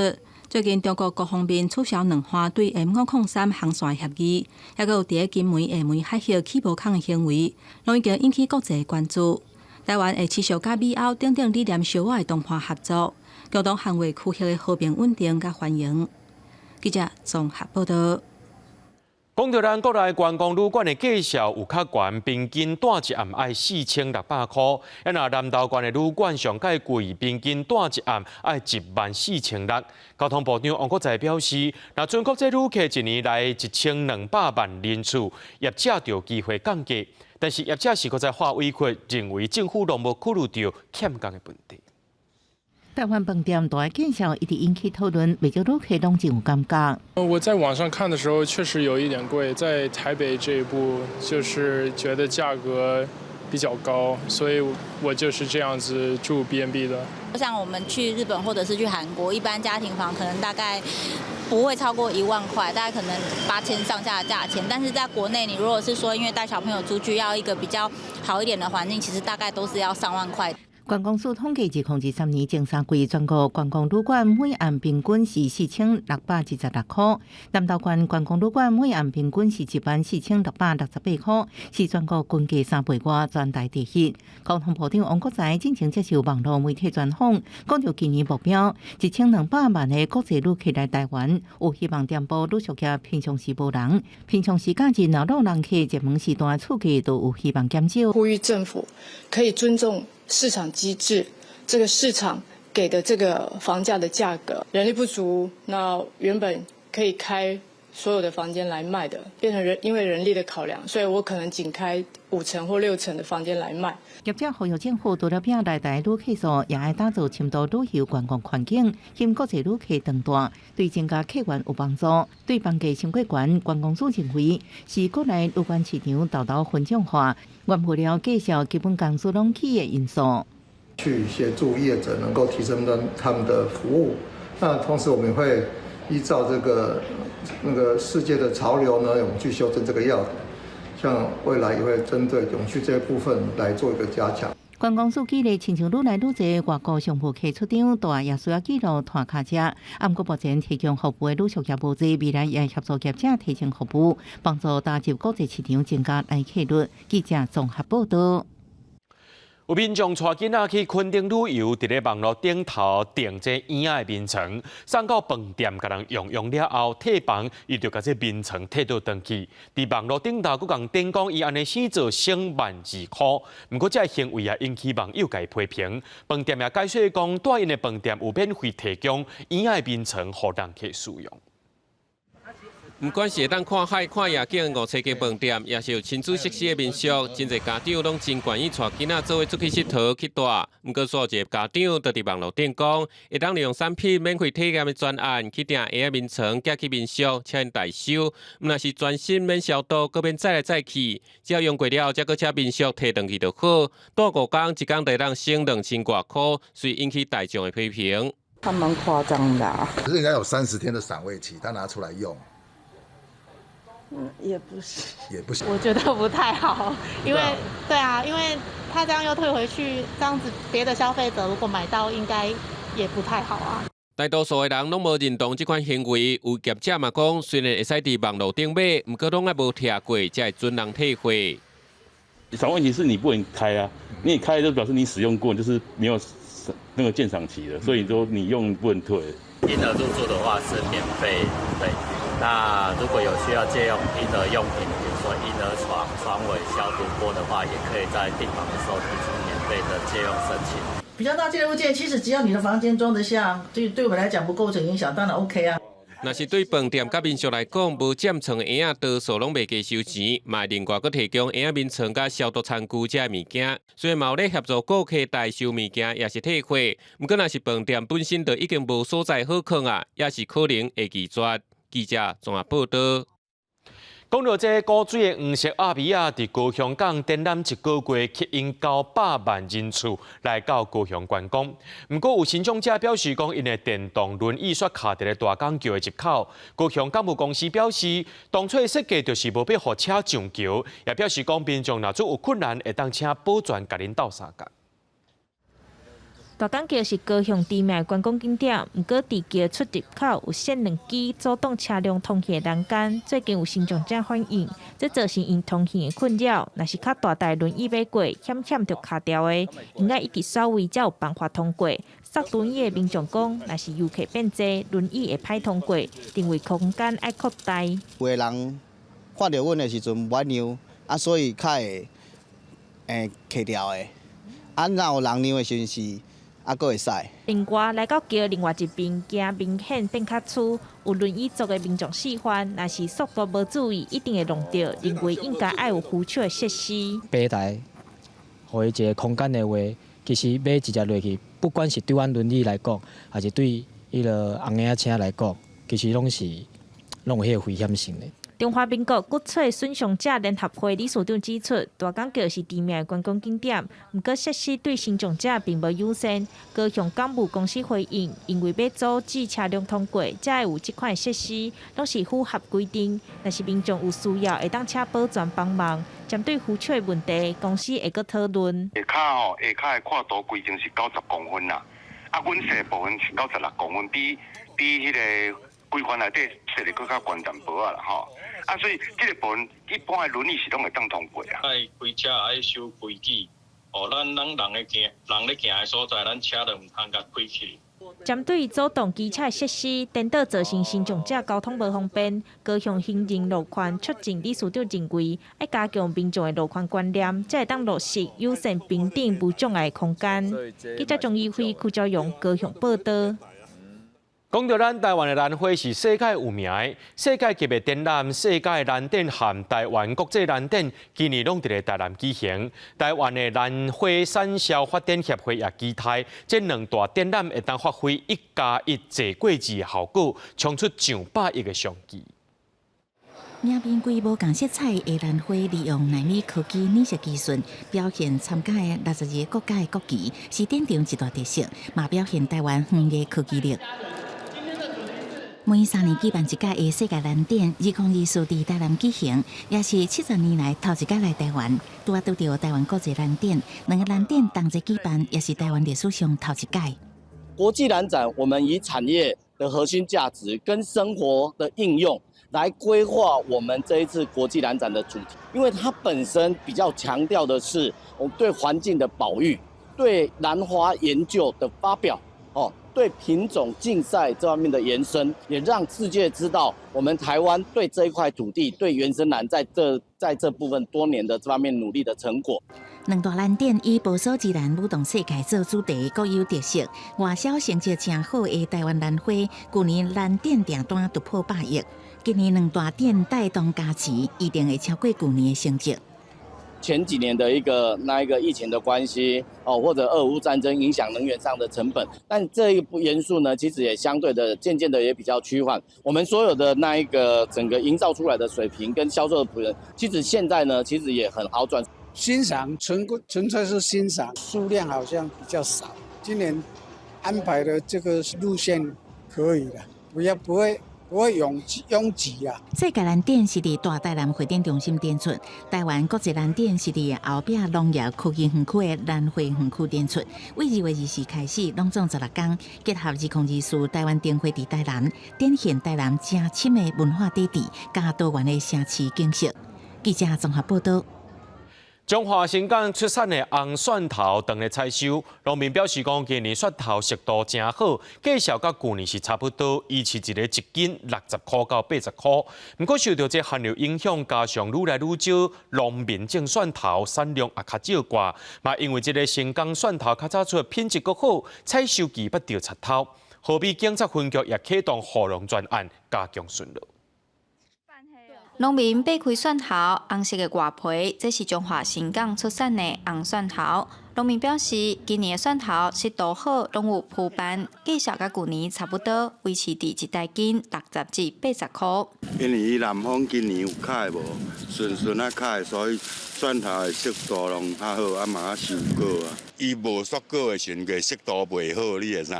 最近中國各方面取消兩岸對 M503 航線協議，抑閣有佇金門、廈門海域起無空的行為，攏已經引起國際關注。台灣會持續佮美歐等等理念相倚的同伴合作，共同捍衛區域的和平穩定佮繁榮。記者綜合報道。講著咱國內觀光旅館的價數有較懸，平均蹛一暗愛4600箍。啊，若南投縣的旅館上蓋貴，平均蹛一暗愛1萬4600。交通部長王國材表示，若準國際旅客一年來1200萬人次，業者就有機會降價。但是業者是閣再發委屈，認為政府攏無考慮著欠工的問題。台灣飯店蹛的價數一直引起討論，袂少旅客攏真有感覺。我在網上看的時候，確實有一點貴，在台北這一部，就是覺得價格比較高，所以我就是這樣子住 B&B 的。像我們去日本或者是去韓國，一般家庭房可能大概不會超過1萬塊，大概可能8000上下的價錢。但是在國內，你如果是說因為帶小朋友出去要一個比較好一點的環境，其實大概都是要上萬塊。觀光署統計，2023年前三季全國觀光旅館每暗平均是4626箍，南投縣觀光旅館每暗平均是1萬4668箍，是全國均價3倍外，全台第一。交通部長王國材進前接受網路媒體專訪，講著今年目標1200萬个國際旅客來台灣，有希望填補旅宿業平常時無人，平常時假日若落人客熱門時段厝價都有希望減少。呼籲政府可以尊重市場機制，這個市場給的這個房價的價格，人力不足，那原本可以開所有的房間來賣的，變成人因為人力的考量，所以我可能僅開五成或六成的房間來賣。業者呼籲政府除了拼來台旅客數，也愛打造深度旅遊觀光環境，吸引國際旅客轉蹛，對增加客源有幫助。對房價傷過懸，觀光署認為是國內旅館市場沓沓分眾化，原物料價數基本工資攏起的因素。去協助業者能夠提升他們的服務，那同時我們會依照這個那個世界的潮流呢，我們去修正這個要點，像未來也會針對永續這一部分來做一個加強。觀光署舉例，親像愈來愈濟外國商務客出場，蹛也需要記錄踏跤車。啊，毋過目前提供服務的旅宿業無濟，未來也協助業者提升服務，幫助打入國際市場，增加來客率。記者綜合報道。有民眾帶囡仔去墾丁旅遊，佇咧網路頂頭訂這嬰仔的眠床，送到飯店共人用用了後退房，伊就共這眠床退倒轉去。佇網路頂頭閣共頂講，伊按呢生做省12,000塊。毋過這行為也引起網友共伊批評。飯店也解釋講，蹛𪜶的飯店有免費提供嬰仔的眠床予人客使用。毋管是會當看海、看夜景的五星級飯店，抑是有親子設施的民宿，真濟家長攏真願意帶囡仔做伙出去𨑨迌去蹛。毋過，煞有一個家長就佇網路頂講，會當利用產品免費體驗的專案去訂嬰仔眠床，寄去民宿，請𪜶代收。毋但是全新免消毒，閣免載來載去，只要用過了，才閣請民宿提轉去就好。蹛5工，一工就會當省2000外箍，遂引起大眾的批評。他蠻誇張的啊！可是人家有30天的賞味期，他拿出來用。嗯，也不是，也不行。我覺得不太好，因為對啊，因為他這樣又退回去，這樣子別的消費者如果買到，應該也不太好啊。大多數的人攏無認同這款行為，有業者嘛講，雖然會使佇網路頂買，毋過攏愛無拆過，才會準人退貨。小問題是你不能開啊，你開就表示你使用過，就是沒有那個鑑賞期的，所以說你用不能退。嬰兒入住的話是免費，對。那如果有需要借用嬰兒用品，比如說嬰兒床、床尾消毒鍋的話，也可以在訂房的時候提出免費的借用申請。比較大件物件，其實只要你的房間裝得下，對對我們來講不構成影響，當然 OK 啊。若是對飯店佮民宿來講，無佔床的嬰仔多數攏袂加收錢，嘛另外閣提供嬰仔眠床佮消毒餐具這物件。雖然嘛有咧協助顧客代收物件，抑是退貨。毋過若是飯店本身就已經無所在好囥啊，也是可能會拒絕。記者綜合報道。講到這古錐的黃色鴨米仔，佇高雄港展覽一個月吸引900萬人次來到高雄觀光。毋過有身障者表示講，𪜶的電動輪椅煞卡佇咧大港橋的入口。高雄港務公司表示，當初的設計就是無欲予車上橋，也表示講民眾若做有困難，會當請保全共𪜶鬥相共。大港橋是高雄知名的觀光景點，毋過佇橋出入口有設兩支阻擋車輛通行的欄杆，最近有身障者反映，這造成𪜶通行的困擾。若是較大台輪椅欲過，險險就卡牢的，𪜶愛一直甩位才有辦法通過。坐輪椅的民眾講，若是遊客變濟，輪椅會歹通過，認為空間愛擴大。有的人看著阮的時陣無愛讓，啊，所以較會卡牢的。啊，若有人讓的時陣是。啊，閣會使。另外，來到橋另外一邊，行明顯變較粗，有輪椅族的民眾示範，若是速度無注意，一定會弄著。認為應該愛有扶手的設施。平台，予伊一个空間的話，其實欲直接落去，不管是對阮輪椅來講，還是對彼个紅嬰仔車來講，其實攏是攏有彼个危險性的。中華民國骨髓損傷者聯合會理事長指出，大港橋是知名的觀光景點，毋過設施對身障者並無友善。高雄港務公司回應，因為欲阻止車輛通過，才會有這款設施，攏是符合規定。若是民眾有需要，會當請保全幫忙。針對扶手的問題，公司會閣討論。下跤吼，下跤的闊度規定是90公分啦，啊，阮設部分是96公分，比彼个規範內底設的閣較懸淡薄仔啦吼。啊，所以這個部分一般的輪椅是攏會當通過啊。愛開車愛守規矩，哦，咱咱人咧行，人咧行的所在，咱車就毋通共開去。針對阻擋機車設施，顛倒造成身障者交通無方便，高雄行人路權促進理事長認為，愛加強民眾的路權觀念，才會當落實友善平等無障礙空間。記者鍾怡輝、柯昭陽高雄報導。講到咱台灣的蘭花是世界有名的，世界級的展覽、世界蘭展和台灣國際蘭展，今年攏佇咧台南舉行。台灣的蘭花產銷發展協會也期待，這兩大展覽會當發揮1加1濟過二的效果，衝出上百億的商機。迎面規無仝色彩的蘭花，利用奈米科技染色技術，表現參加的62個國家的國旗，是展場一大特色，嘛表現台灣園藝科技力。每3年舉辦一屆的世界蘭展，2024佇台南舉行，也是70年來頭一屆來台灣。拄仔拄著台灣國際蘭展，兩個蘭展同齊舉辦，也是台灣歷史上頭一屆。國際蘭展，我們以產業的核心價值跟生活的應用來規劃我們這一次國際蘭展的主題，因為它本身比較強調的是我們對環境的保育、對蘭花研究的發表，哦。對品種競賽這方面的延伸，也讓世界知道我們台灣對這一塊土地、對原生蘭在這部分多年的這方面努力的成果。兩大蘭展以保守自然舞動世界做主題，各有特色。外銷成績誠好的台灣蘭花，舊年蘭展訂單突破100億，今年兩大展帶動加持，一定會超過舊年的成績。前幾年的一個那一個疫情的關係哦，或者俄烏戰爭影響能源上的成本，但這一部元素呢，其實也相對的漸漸的也比較趨緩。我們所有的那一個整個營造出來的水平跟銷售的部分，其實現在呢，其實也很好轉。欣賞純粹是欣賞，數量好像比較少。今年安排的這個路線可以了，不要不會。不會擁擠啊！世界蘭展是佇大台南會展中心展出，台灣國際蘭展是佇後壁農業科技園區的蘭花園區展出。為2月24開始，攏總16天，結合2024台灣燈會佇台南，展現台南誠深的文化底蘊，佮多元的城市景色。記者綜合報導。彰化新港出產的紅蒜頭當咧採收，農民表示講，今年蒜頭熟度誠好，價數佮舊年是差不多，維持一个一斤60塊到80塊。毋過受著這寒流影響，加上愈來愈少農民種蒜頭，產量也較少寡。嘛，因為這个新港蒜頭較早出品質閣好，採收期捌著賊偷。河美警察分局也啟動護農專案，加強巡邏。農民擘開蒜頭，紅色的外皮，這是彰化新港出產的紅蒜頭。農民表示，今年的蒜頭濕度好，攏有鋪班，價數佮舊年差不多，維持佇一大斤60至80箍。因為伊南方今年有較會無順順啊較會，所以蒜頭的色度攏較好，啊嘛較收果啊。伊無縮果的時陣，個色度袂好，你會知？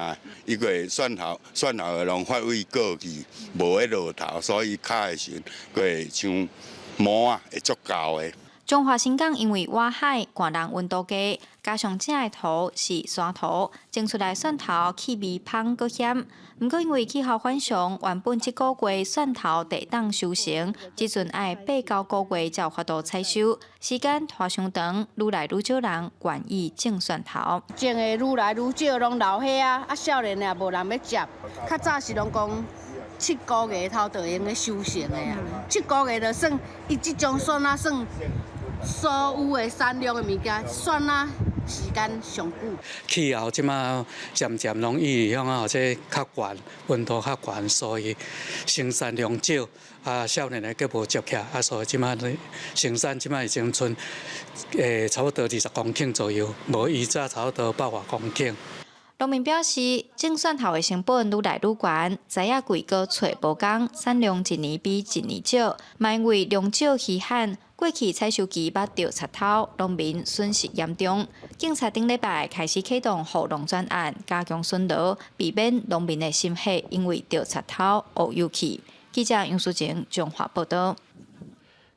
伊個蒜頭蒜頭會攏發育過去，無咧落頭，所以較的時陣，閣會像毛仔會足厚的。彰化新港因為倚海，寒人溫度低，加上種的土是沙土，種出來蒜頭氣味芳閣鹹。毋過因為氣候反常，原本這個月蒜頭就當收成，這陣愛八九個月才有法度採收，時間拖傷長，愈來愈少人願意種蒜頭。種的愈來愈少，攏留遐啊，啊少年的也無人欲接。較早是攏講7個月頭就會用咧收成的啊，七個月就算伊這種蒜仔算。所有的產量的物件，蒜仔時間上久。氣候這馬漸漸攏伊向啊，這較懸，溫度較懸，所以生產量少，啊，少年的閣無接起來，啊，所以這馬生產這馬已經賰差不多20公頃左右，無以早差不多百外公頃。農民表示，種蒜頭的成本愈來愈懸，材仔貴閣揣無仝，產量一年比一年少，嘛因為量少稀罕，過去採收期捌著賊偷，農民損失嚴重。警察頂禮拜開始啟動護農專案，加強巡邏，避免農民的心血因為著賊偷烏有去。記者楊淑晴彰化報導。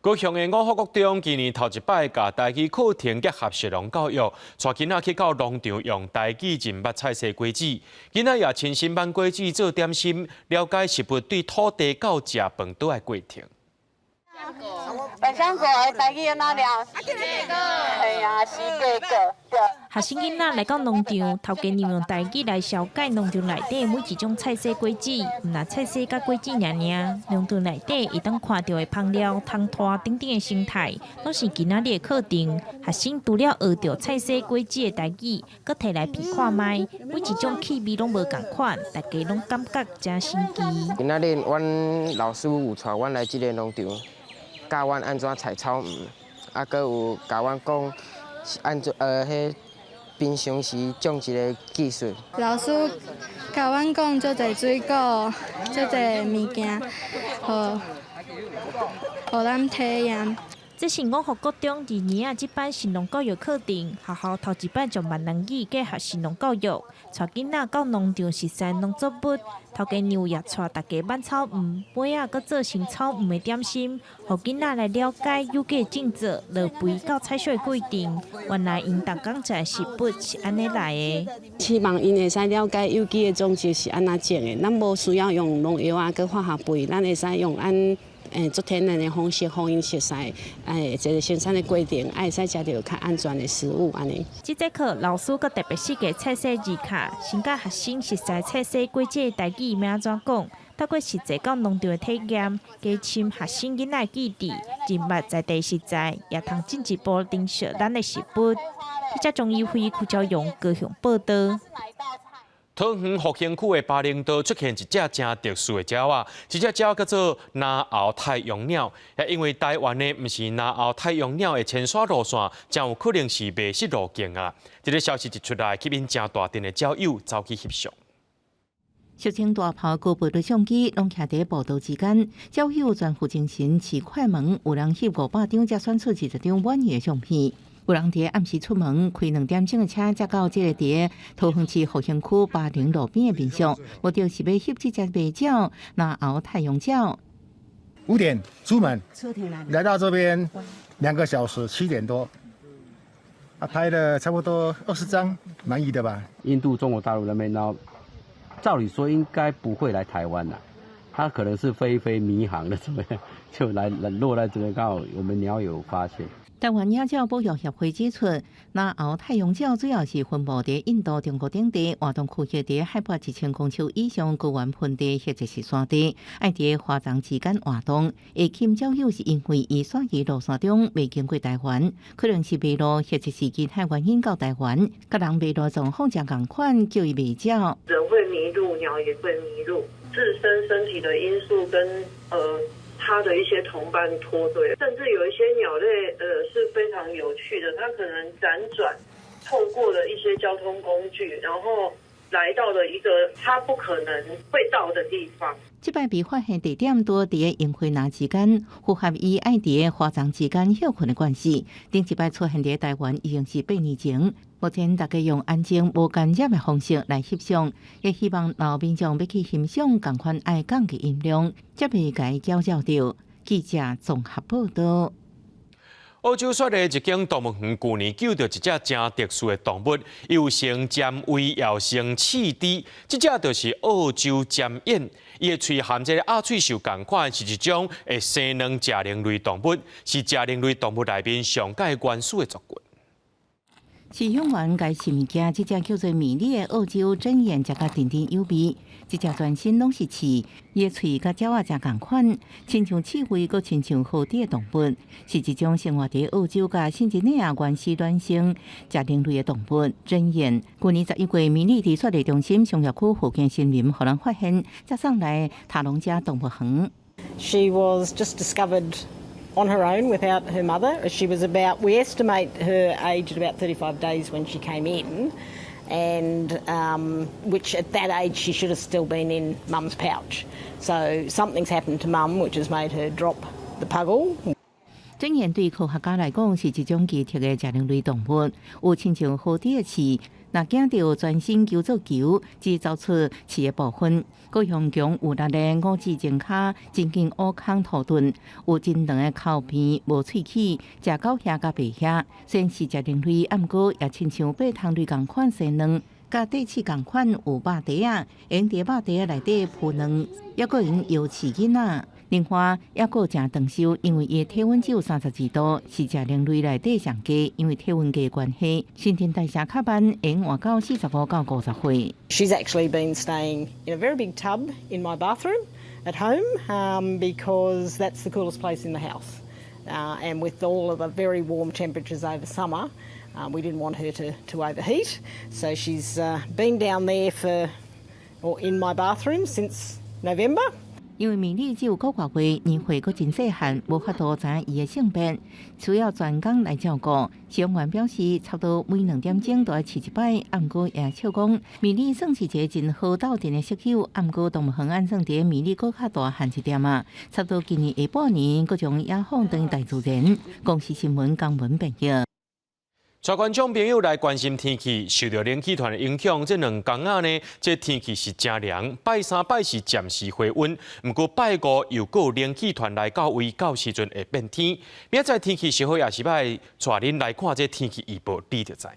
高雄的五福國中今年頭一擺共台語課程結合食農教育，帶囡仔去到農場用台語認捌菜色果子，囡仔也親身挽果子做點心，了解食物對土地到食飯桌的過程。百香果台語按怎念？嘿啊，四果果。學生囡仔來到農場，頭家娘用台語來紹介農場內底每一種菜色果子，毋但菜色佮果子爾爾，農場內底會當看著的芳料、蟲豸等等的生態，攏是今仔日的課程。學生除了學著菜色果子的台語，閣提來品看覓，每一種氣味攏無仝款，大家攏感覺誠神奇。今仔日阮老師有帶阮來這个農場，教阮按怎採草莓，啊，閣有教阮講按怎彼平常時種植的技術。老師教阮講足濟水果、足濟物件，予咱體驗。這是五福國中二年仔這班食農教育課程，學校頭一擺將閩南語結合食農教育，帶囡仔到農場實習農作物，頭家娘也帶大家挽草莓，尾仔閣做成草莓的點心，予囡仔來了解有機種植、落肥到採收的過程。原來𪜶逐工食的食物是按呢來的。希望𪜶會使了解有機的種植是按怎種的，咱無需要用農藥啊，佮化學肥，咱會使用按。足天然的方式，予𪜶熟悉，這個生產的過程，會使食著較安全的食物按呢。這節課老師閣特別設計菜色字卡，先教學生熟悉菜色果子的台語欲按怎講，透過實際到農場的體驗，加深學生囡仔的記憶，認捌在地食材，也通進一步珍惜咱的食物。記者鍾怡輝、柯昭勇高雄報導。桃園復興區的巴陵道出現一隻誠特殊的鳥仔，這隻鳥叫做藍喉太陽鳥。因為台灣的毋是藍喉太陽鳥的遷徙路線，誠有可能是迷失路徑啊！這个消息一出來，吸引誠大陣的鳥友走去翕相。俗稱大炮高倍率相機，攏徛佇步道之間，鳥友全副精神，持快門，有人翕500張，才選出20張滿意的相片。有人佇暗時出門，開2點鐘的車，才到這个佇桃園市復興區巴陵路邊的民宿，目的是欲翕這隻迷鳥，藍喉太陽鳥。 5點出門，來到這邊2個小時，7點多，啊，拍了差不多20張，滿意的吧？印度、中國大陸那邊，然後照理說應該不會來台灣啦，他可能是飛飛迷航了，怎麼樣，就來落在這邊，剛好我們鳥友發現。台灣野鳥保育協會指出，藍喉太陽鳥主要是分布佇印度、中國等地，活動區域佇海拔1000公尺以上高原盆地或者是山地，愛佇花叢之間活動。會吸引鳥友是因為伊徙移路線中未經過台灣，可能是迷路或者是其他原因到台灣，佮人迷路狀況誠仝款，叫伊迷鳥。人會迷路，鳥也會迷路，自身身體的因素跟他的一些同伴脫隊，甚至有一些鳥類，是非常有趣的，它可能輾轉透過了一些交通工具，然後來到了一個他不可能會到的地方。這擺被發現地點拄佇咧櫻花林之間，符合伊愛佇咧花叢之間歇睏的關係。頂一擺出現佇台灣已經是8年前。目前大家用安靜無干擾的方式來翕相，也希望老民眾欲去欣賞仝款愛降低音量，才袂共伊攪擾著。記者綜合報導。澳洲雪梨一間動物園舊年救著一隻誠特殊的動物，又稱尖尾，又稱刺豬，這隻就是澳洲尖燕。伊的喙含這个鴨喙獸仝款，是一種會生卵食靈類動物，是食靈類動物內面上蓋原始的族群。飼養員共飼物件，這隻叫做米莉的澳洲針鼹，食甲津津有味。這隻全身攏是刺，伊的喙佮鳥仔誠仝款，親像刺蝟，閣親像河底的動物，是一種生活佇澳洲佮新幾內亞原始卵生食靈類的動物針鼹。舊年11月，米莉佇雪梨中心商業區附近森林，予人發現，才送來塔隆加動物園。 She was just discovered on her own without her mother. She was about, we estimate her age at about 35 days when she came in, and which at that age she should have still been in mum's pouch. So something's happened to mum, which has made her drop the puggle. 針鼹對科學家來講是一種奇特的食靈類動物，有親像河底的刺，若驚著全身揪做球，只走出刺的部分。閣雄強有力的五趾前跤，真緊挖空土盾，有真長的口鼻，無喙齒，食狗額佮白額。雖然是食靈類，毋過也親像爬蟲類仝款生卵，佮短翅仝款有肉袋仔，會用佇肉袋仔內底孵卵，猶閣會用搖飼囡仔。另外，猶閣誠長壽，因為伊的體溫只有32度，是食靈類內底上低。因為體溫低關係，新陳代謝較慢，會用活到45到50歲。 She's actually been staying in a very big tub in my bathroom at home, because that's the coolest place in the house. And with all of the very warm temperatures over summer, we didn't want her to overheat. So she's been down there for, or in my bathroom since November. 因為米莉只有九個月，年歲閣真細漢，無法度知影伊的性別，需要專工來照顧。飼養員表示，差不多每2點鐘都愛飼一擺，毋過也笑講，米莉算是一個真好鬥陣的室友，毋過動物園按算佇米莉閣較大漢一點仔，差不多今年下半年，閣將野放轉大自然。公視新聞江文編譯。帶觀眾朋友來關心天氣，受著冷氣團的影響，這兩工仔呢，這天氣是誠涼。拜三、拜四暫時回溫，毋過拜五又閣有冷氣團來到位，到時陣會變天。明仔載天氣是好抑是䆀，帶恁來看這天氣預報，你就知。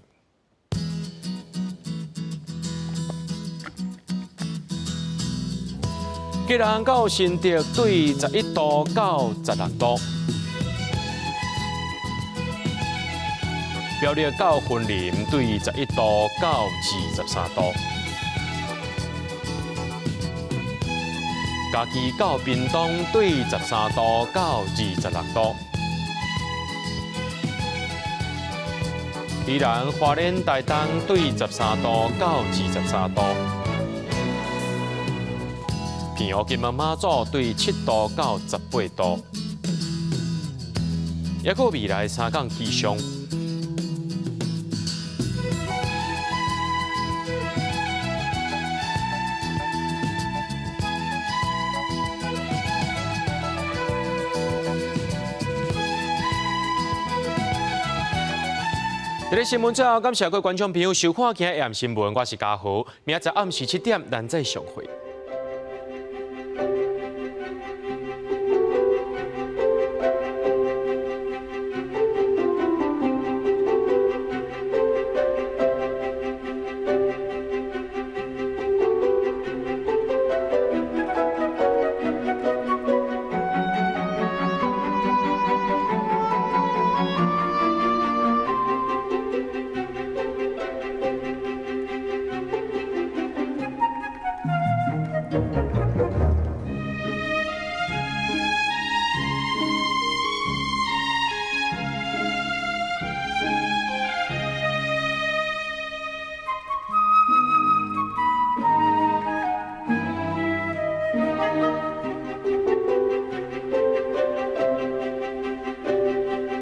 基隆到新竹對11度到16度。苗栗到雲林對11度到23度，嘉義到屏東對13度到26度，宜蘭花蓮台東對13度到23度，澎湖金門馬祖對7度到18度，抑閣未來三工氣象。這個新聞最後，感謝各位觀眾朋友收看今日的新聞，我是嘉豪，明仔載暗時7點，咱再相會。